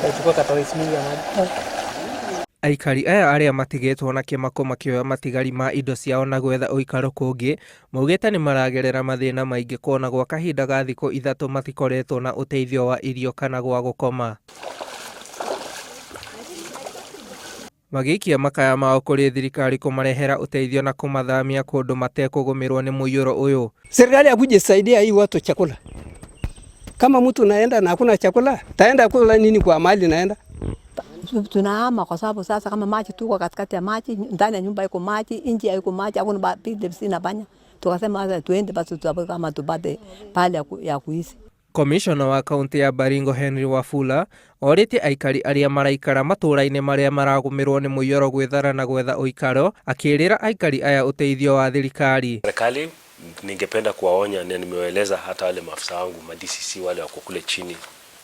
Alichukua katois mingi ya maji. Aikari aya arĩa matigĩtwo na kĩmako makĩoya matigari ma indo ciao na gwetha ũikaro kũngĩ, maugĩte nĩmaragerera mathĩna maingĩ kuona gwa kahinda ga thikũ 3 matikoretwo na ũteithio wa irio kana gwa gũkoma. Magĩikia makaya mao kũrĩ thirikari kũmarehera ũteithio na kũmathamia kũndũ matekũgũmĩrwo nĩ mũiyũro ũyũ. Serikali akuje saidia hii watu chakula. Kama mtu naenda na hakuna chakula, taenda kula nini kwa mali naenda? Tunahama kwa sababu sasa kama maji tuko katikati ya maji, ndani ya nyumba iko maji, nje iko maji, hakuna pili inafanya. Tukasema sasa tuende basi tutapo kama tupate pale ya kuishi. Komishona wa kaunti ya Baringo Henry Wafula orĩtie aikari arĩa maraikara matũũra-inĩ marĩa maragũmĩrwo nĩ mũiyũro gwĩthara na gwetha ũikaro, akĩĩrĩra aikari aya ũteithio wa thirikari. Serikali ningependa kuwaonya na nimewaeleza hata wale maafisa wangu ma DCC wale wako kule chini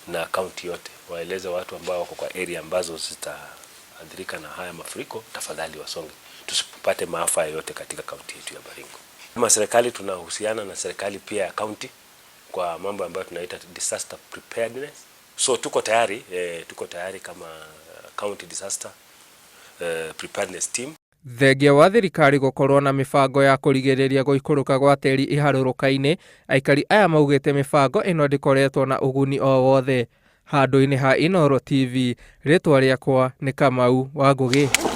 na kaunti yote, waeleze watu ambao wako kwa area ambazo zitaathirika na haya mafuriko, tafadhali wasonge, tusipate maafa yoyote katika kaunti yetu ya Baringo. Kama serikali tunahusiana na serikali pia ya kaunti kwa mambo ambayo tunaita disaster preparedness. So tuko tayari kama county disaster preparedness team. Thengia wa thirikari gũkorwo na mĩbango ya kũrigĩrĩria gũikũrũka gwa tĩri iharũrũka-inĩ, aikari aya maugĩte mĩbango ĩno ndĩkoretwo na ũguni o wothe. Handũ-inĩ ha Inooro TV, rĩtwa rĩakwa nĩ Kamau wa Ngũgĩ.